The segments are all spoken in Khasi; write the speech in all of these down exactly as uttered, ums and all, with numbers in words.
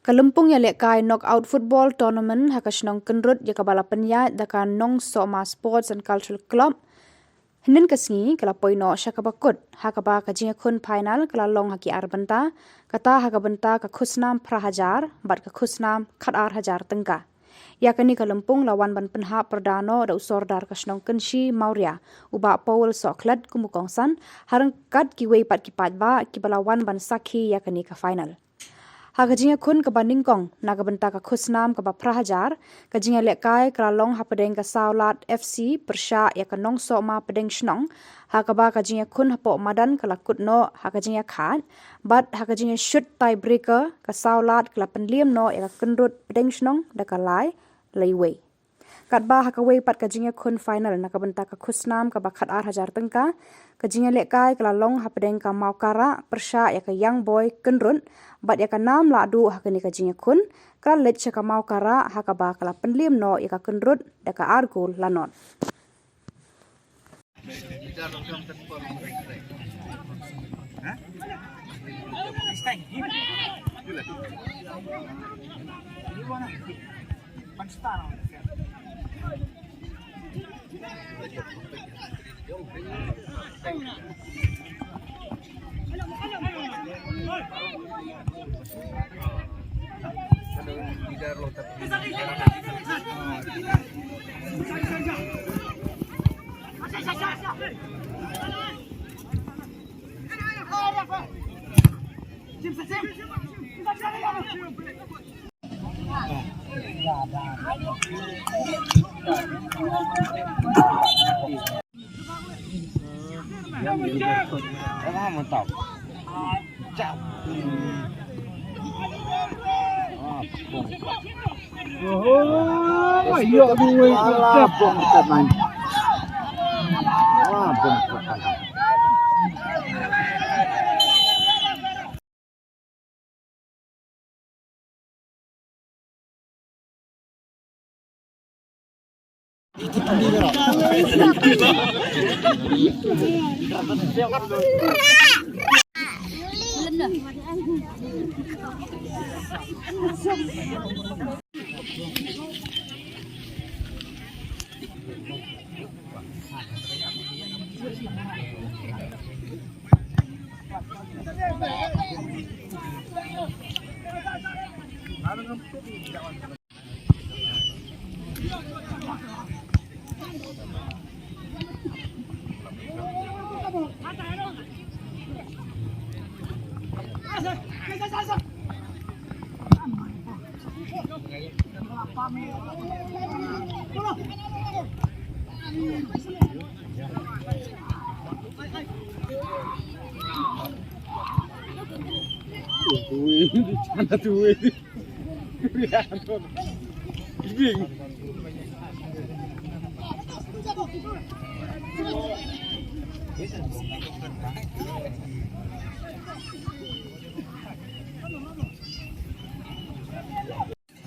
Ka lympung ïalehkai knockout football tournament ha ka shnong Kynrut ïa kaba la pynïaid da ka Nongsohma Sports and Cultural Club hynnin ka sngi ka la poi noh sha kaba kut, ha kaba ka jingïakhun final ka la long ha ki ar bynta, kata ha ka bynta ka khusnam phra hajar bad ka khusnam khatar hajar tyngka. Ïa kane ka lympung la wan ban pynhap pyrda noh da u Sordar ka shnong Kynshi Mawria, u Bah Powell Sohkhlet kum u kongsan, ha ryngkat kiwei pat ki paidbah kiba la wan ban sakhi ïa kane ka final. Ha ka jingïakhun kaba nyngkong na ka bynta ka khusnam kaba phra hajar, ka jingïalehkai ka la long hapdeng ka Sawlad F C pyrshah ïa ka Nongsohma Pdeng Shnong, ha kaba ka jingïakhun hapoh madan ka la kut noh ha ka jingïakhaid, bad ha ka jingïashut tiebreaker ka Sawlad ka la pynliem noh ïa ka Kynrut Pdeng Shnong da ka lai la iwei. Katba ha kawei pat ka jingïakhun final na ka bynta ka khusnam kaba khatar hajar tyngka, ka jingïalehkai ka la long hapdeng ka Mawkara pyrshah ïa ka Young Boy Kynrut, bad ïa ka nam lahduh ha kane ka jingïakhun ka la leit sha ka Mawkara, ha kaba ka la pynliem noh ïa ka Kynrut da ka ar gol la nod.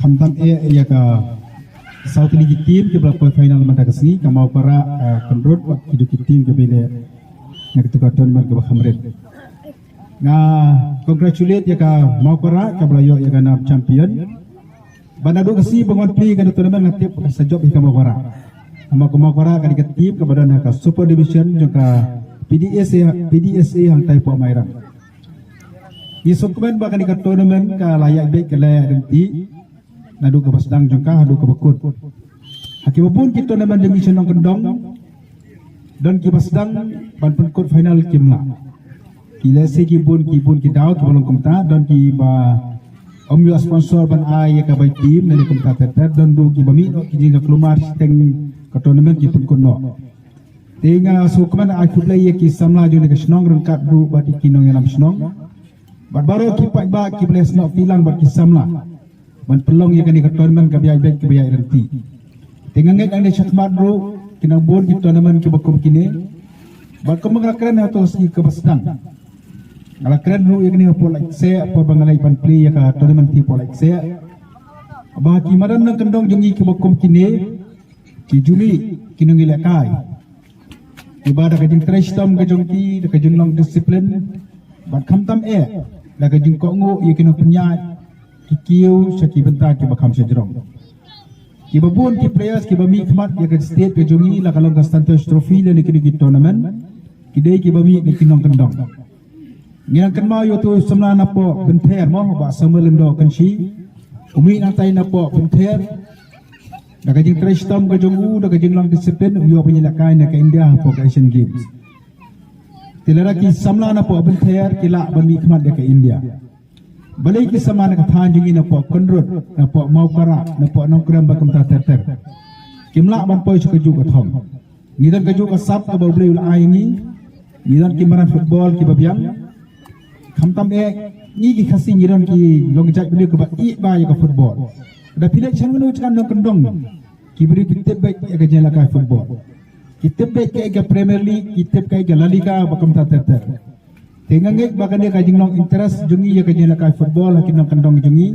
Khamtam eh ïa ka saw tylli ki team kiba la poi final mynta ka sngi, ka Mawkara, ka Kynrut, bad kito ki team kiba ïaleh na kata ka tournament kaba kham rit. Nga congratulate ïa ka Mawkara kaba la ïoh ïa ka nam champion. Bad naduh ka sngi ba ngan plie ïa ka tournament nga tip ka sa jop ïa ka Mawkara. Namar ka Mawkara ka dei ka team kaba don ha ka Super Division jong ka P D S A, P D S A hangtai hapoh Mairang. Ngi sngewkmen ba kane ka tournament ka la ïaid beit ka la ïaid ryntih naduh kaba sdang jong ka haduh kaba kut. Ha kiba bun ki tournament division nongkyndong don kiba sdang ban pynkut final kim lah. Ki lehse ki bun ki bun ki daw kiba long kumta, don kiba ym ïoh sponsor ban ai ïa ka bai team ne kumta ter ter, don ruh kiba mih noh ki jingïakhun shiteng ka tournament ki pynkut noh. Te nga sngewkmen ai khublei ïa ki samla jong kane ka shnong ryngkat ruh bad ïa ki nongïalam shnong. Bad baroh ki paidbah kiba la snoh kti lang bad ki samla ban pynlong ïa kane ka tournament kaba ïaid beit kaba ïaid ryntih. Te nga ngeit hangne shakhmat ruh kin nang bun ki tournament kiba kum kine. Bad kumba nga la kren ha kato ka sngi kaba sdang, nga la kren ruh ïa kane hapoh Laitkaseh, hapoh ba nga leit ban plie ïa ka tournament hapoh Laitkaseh, ba ki madan nongkyndong jong ngi kiba kum kine ki ju mih ki nongïalehkai kiba da ka jingtrei shitom ka jong ki, da ka jinglong discipline, bad khamtam eh da ka jingkohnguh ïa ki nongpynïaid kiew sha ki bynta kiba kham shajrong. Kiba bun ki players kiba mih khmat ïa ka state ka jong ngi la ka long ka Santosh Trophy lane kine ki tournament, ki dei kiba mih na ki nongkyndong. Ngi nang kynmaw ïa uto u samla napoh Bynther mo, Bah Samuel Lyngdoh Kynshi. U mih nangtai napoh Bynther. Da ka jingtrei shitom ka jong u, da ka jinglong discipline, u ïoh ban ïalehkai na ka India hapoh ka Asian Games. Te lada ki samla napoh Bynther ki lah ban mih khmat ïa ka India, balei ki samla na ka thaiñ jong ngi napoh Kynrut, napoh Mawkara, napoh Nongkrem bad kumta ter ter kim lah ban poi sha kajuh ka thong? Ngi don kajuh ka sap kaba U Blei u la ai ïa ngi. Ngi don ki madan football kiba biang. Khamtam eh ngi ki Khasi ngi don ki long jait briew kiba ïeit ba ïa ka football. Da phi leit sha kano kano ka nongkyndong, ki briew ki tip beit ïa ka jingïalehkai football. Ki tip beit kaei ka Premier League, ki tip kaei ka La Liga bad kumta ter ter. Te nga ngeit ba kane ka jinglong interest jong ngi ïa ka jingïalehkai football ha ki nongkyndong jong ngi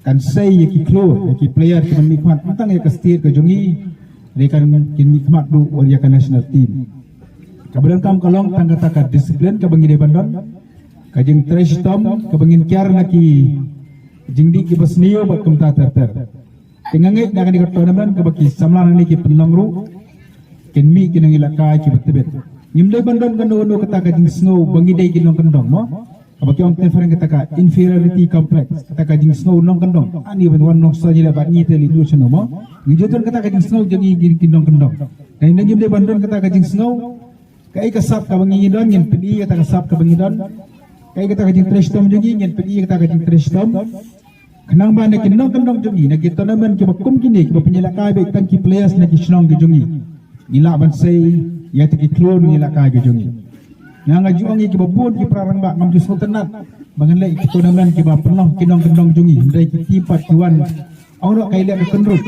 kan sei ïa ki khlur, ïa ki player kiban mih khmat, ym tang ïa ka state ka jong ngi, hynrei kan, kin mih khmat ruh wat ïa ka national team. Kaba donkam ka long tang kata ka discipline kaba ngi dei ban don, ka jingtrei shitom kaba ngin kiar na ki jingdih kiba sniew bad kumta ter ter. Te nga ngeit na kane ka tournament kaba ki samla nangne ki pynlong ruh, kin mih ki nongïalehkai kiba tbit. Ngim dei ban don kano kano kata ka jingsngew ba ngi dei ki nongkyndong mo, kaba ki ong te phareng kata ka inferiority complex, kata ka jingsngew nongkyndong. Ani ban wan nongsa ngi leh bad ngi te leit dur shano mo. Ngi ju don kata ka jingsngew jong ngi ki nongkyndong. Te ngim dei ban don kata ka jingsngew. Kaei ka sap kaba ngi don ngin pyni ïa kata ka sap kaba ngi don. Kaei kata ka jingtrei shitom jong ngi ngin pyni ïa kata ka jingtrei shitom. Khnang ba na ki nongkyndong jong ngi, na ki tournament kiba kum kine kiba pynïalehkai beit tang ki players na ki shnong ki jong ngi, ngi lah ban sei ïa kata ki khlur nongïalehkai ki jong ngi. Nga nga ju ong ïa kiba bun ki para rangbah, ngam ju sngewtynnat ba ngan leh ki tournament kiba pynlong ki nongkyndong jong ngi, hynrei ki team pat ki wan, ong noh ka ïaleh ka Kynrut.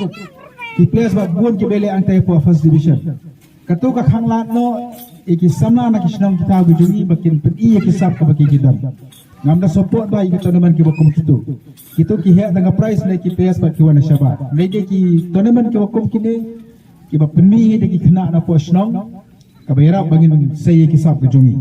Ki players ba bun kiba ïaleh hangtai hapoh first division. Kato ka khanglad noh ïa ki samla na ki shnong kita ki jong ngi ba kin pyni ïa ki sap kaba ki don. Ngam da support ba ïa ki tournament kiba kum kito. Kito ki heh tang ka prize ne ki players ba ki wan na shabar. Hynrei ki tournament kiba kum kine kiba pyni da ki khynnah napoh shnong, kaba ïarap ba ngin sei ïa ki sap ki jong ngi.